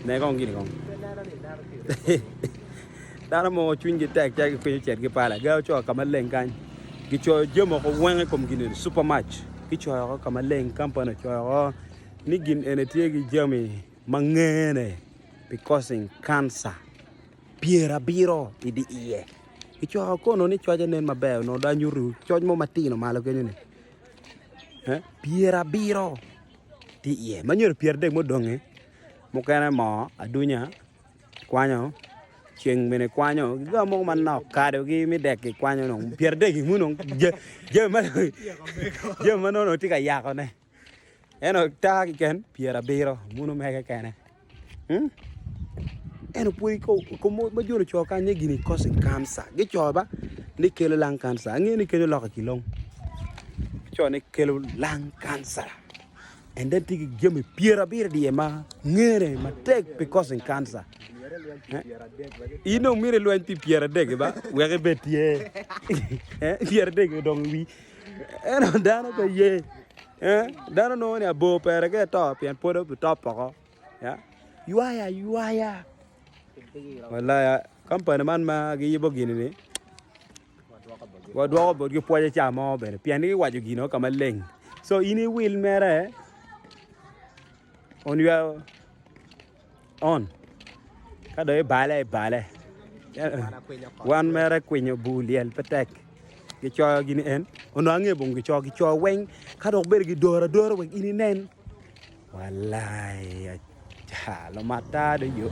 Ne kong gini kong. Dano mogo cwinygi tek calo gikwinyo cet ki pala. Ga ocoyo ka maleng kany. Gicoyo jami woko weng i kom gin eni supermatch. Gicoyo woko ka maleng kampani ocoyo woko ni gin eni tye ki jami ma ngene pi causing cancer pyerabiro i di iye. Gicoyo kono ni coce nen maber onongo dong anyuto coc mo matino malo kenyo ni pyerabiro tye iye ma nyo pyeradek mudongi mukene moo adunya kwanyo ceng bene kwanyo ki ga mogo manok kado ki me dek kikwanyo dong pyeradek munu dong jami ma nongo tye ka yakone ento tar keken pyerabiro munu mege kene. Ento pwod ma jo-ni ocoyo kany ni gini causing cancer gicoyo ba ni kelo lung cancer angeyo ni kenyo loko i long gicoyo ni kelo lung cancer and then tye ki jami pyerabiro iye ma ngene matek pi causing cancer in dong myero ilweny pi pyeradek-ki ba wek ibed tye pyeradek-ki odong i wii ento dano pe ye dano nongo ni abor pere ka eto pien pwod obitop woko. Ywaya aywaya walaya kampani man ma giyubo gini-ni wadwoko botgi pwoc ca mo bene pien giwaco gino ka maleng co in iwil mere on your own ka dong ibale ibale wan mere kwinyo bur lyel pe tek gicoyo gini en onongo ange bong gicoyo gicoyo weng ka dok bedo gidoro adora wek in inen. Walai aca lumatta do yo.